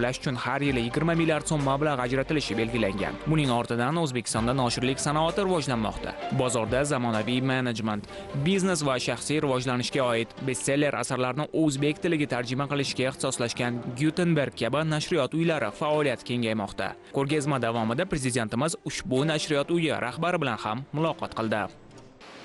qoplash uchun har yili 20 milliard so'm mablag' ajratilishi belgilangan. Buning ortidan O'zbekistonda noshirlik sanoati rivojlanmoqda. Bozorda zamonaviy menejment, biznes va shaxsiy rivojlanishga oid bestseller asarlarni o'zbek tiliga tarjima qilishga ixtisoslashgan Gutenberg kabi nashriyot uylari faoliyat kengaymoqda. Ko'rgazma davomida prezidentimiz ushbu nashriyot uyi rahbari bilan ham muloqot qildi.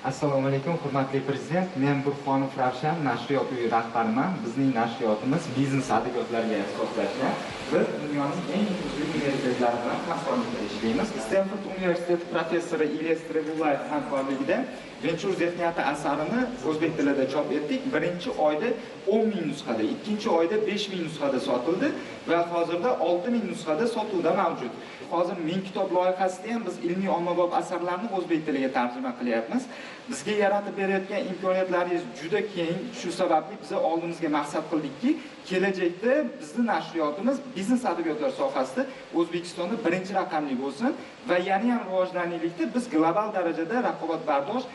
Assalomu alaykum, hurmatli prezident. Men Burxonov Ravshan, nashriyot uyi rahbariman. Bizning nashriyotimiz biznes adabiyotlariga ixtisoslashgan. Biz dunyoning eng nufuzli universitetlari bilan hamkorlikda ishlaymiz. Stanford universiteti professori Ilyas Trebulayev hamkorligida Venture zehniyati asarini o'zbek tilida chop etdik. Birinchi oyda 10 ming nusxada, ikkinchi oyda 5 ming nusxada sotildi va hozirda 6 ming nusxada sotuvda mavjud. Hozir 1000 kitob loyihasida ham biz ilmiy ommabop asarlarni o'zbek tiliga tarjima qilyapmiz. Bizga yaratib berayotgan imkoniyatlaringiz juda keng. Shu sababli biz oldimizga maqsad qildikki, kelajakda bizning nashriyotimiz biznes adabiyotlar sohasida O'zbekistonda birinchi raqamli bo'lsin va yana ham rivojlanaylikda biz global darajada raqobatbardosh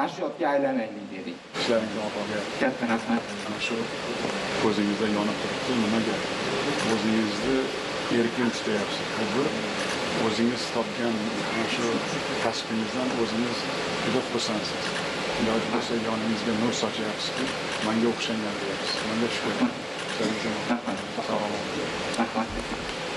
nashriyotga aylanaylik dedik. Ishlaringiz oxiriga katta rahmat. Mana shu ko'zingizda yonib turibdi, nimaga? O'zingizni erkin tutayapsiz. Bu bir o'zingiz topgan mana shu kasbingizdan o'zingiz juda xursandsiz. Iloji bo'lsa yoningizga nur sochyapsizki, menga o'xshangan deyapsiz. Menga shukur. Rahmat. Sog' bo'ling. Rahmat.